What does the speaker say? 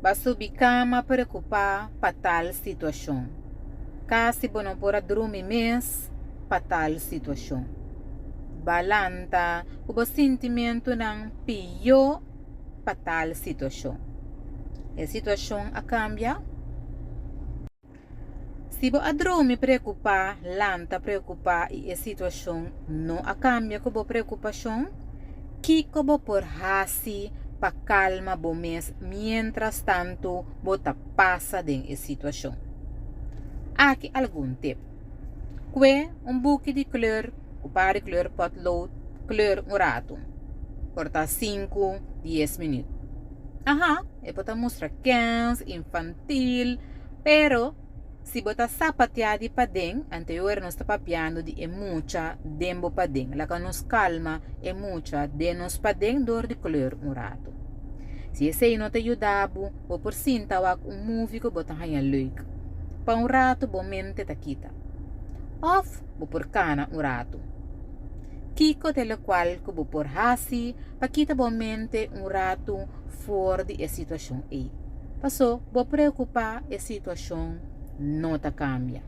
B'a subi kama preokupá pa tal situashon. Kasi bo no por a drumi mes pa tal situashon. B'a lanta ku bo sintimentunan pió pa tal situashon. E situashon a kambia? Si bo a drumi preokupá, lanta preokupá i e situashon no a kambia ku bo preokupashon, kiko bo por hasi pa kalma bo mes miéntras tantu bo ta pasa den e situashon? Aki algun tip. Kue un buki di kleur ku par di kleur potlood kleur un ratu, por ta sinku, dies minüt. Aha, e por ta mustra kens, infantil, pero si bo ta sapateá di paden, anteor nos ta papiando di e mucha den bo paden. Laga nos kalma e mucha den nos paden dor di kleur un ratu. Si esei no ta yuda bo, bo por sinta wak un movie ku bo ta haña leuk. Pa un ratu bo mente ta kita. Òf bo por kana un ratu. Kiko ta e lokual ku bo por hasi pa kita bo mente un ratu for di e situashon ei? Pasó bo preokupá e situashon no ta kambia.